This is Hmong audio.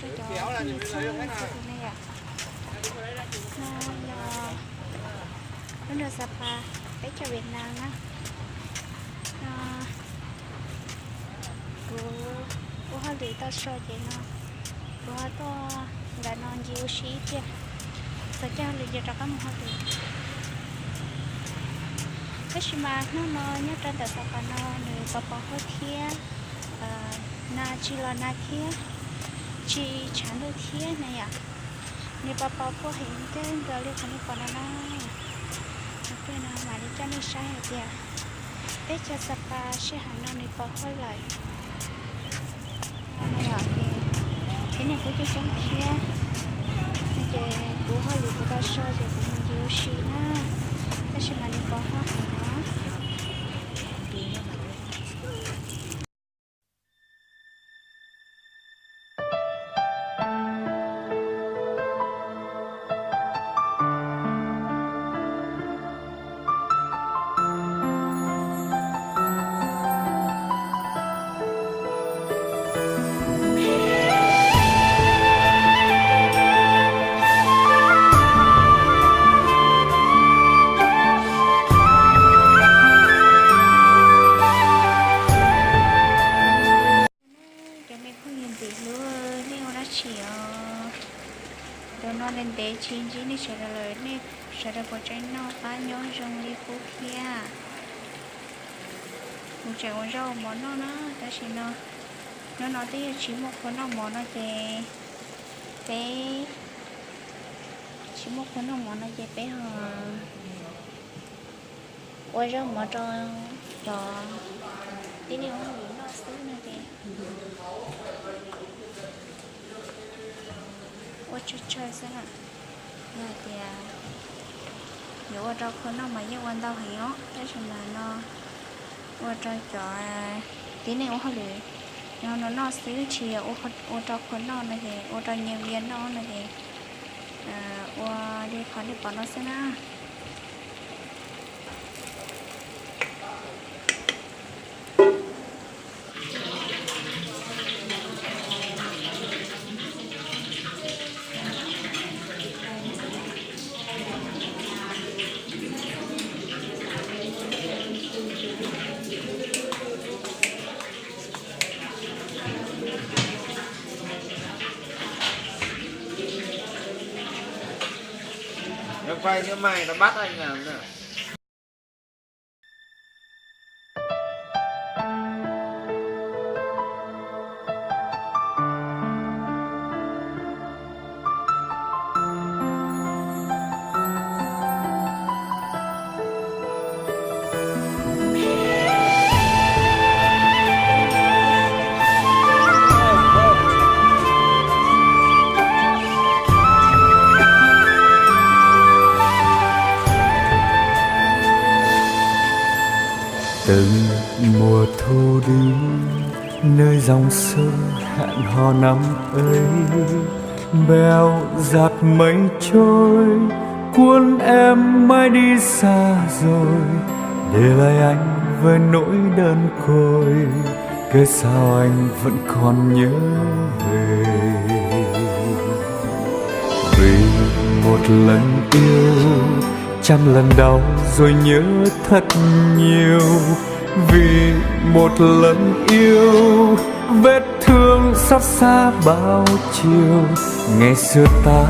Rau cov phooj ywg txhua tus ne yom. No yog lub nroog Xab Pas, teb chaws Vietnam na. No kuv ua hauj lwm tau so ces no kuv ho tuaj ntawm no ncig ua si ib pliag, txog caij hauj lwm ces rov qab mus hauj lwm. Tab sis mas hnub no nyob rau ntawm Xab Pas no nws pos pos huab thiab, nag tsis los nag thiab, tsis tshav ntuj thiab na yom. Nws pos pos huab heev kawg nkaus li qhov nej pom no na. Ib pliag no mam li coj nej saib hais tias teb chaws Xab Pas sij hawm no nws pos huab lawm. Ces tib neeg kuj coob coob thiab, ces kuv hauj lwm kuv tau so ces kuv mus ncig ua si na, tab sis mas nws pos huab heev no. Cov me phooj ywg ntxim hlub, nej ua dab tsi os? Tus no ntev ntev tsis ntsib nej sawv daws lawm, nej sawv daws puas tseem noj qab nyob zoo li qub thiab? Kuv tseem ua zaub ua mov noj na, tab sis no hnub no twb yog tsis muaj qhua noj mov no ces peb, tsis muaj qhua noj mov no ces peb ho ua zaub mov rau cov tib neeg ua hauj lwm noj xwb no ces ua tsawg tsawg xwb na. Yog hais tias yuav ua rau qhua noj mas yeej ua ntau heev os, tab sis mas no ua rau cov tib neeg ua hauj lwm no noj xwb, tsis yog ua rau qhua noj no ces, ua rau nyias vias noj no ces ua li qhov nej pom no xwb na. Từng mùa thu đi, nơi dòng sông hẹn hò năm ấy, bèo giạt mây trôi, cuốn em mãi đi xa rồi, để lại anh với nỗi đơn côi, cớ sao anh vẫn còn nhớ về. Vì một lần yêu, trăm lần đau rồi nhớ thật nhiều. Vì một lần yêu, vết thương xót xa bao chiều. Ngày xưa ta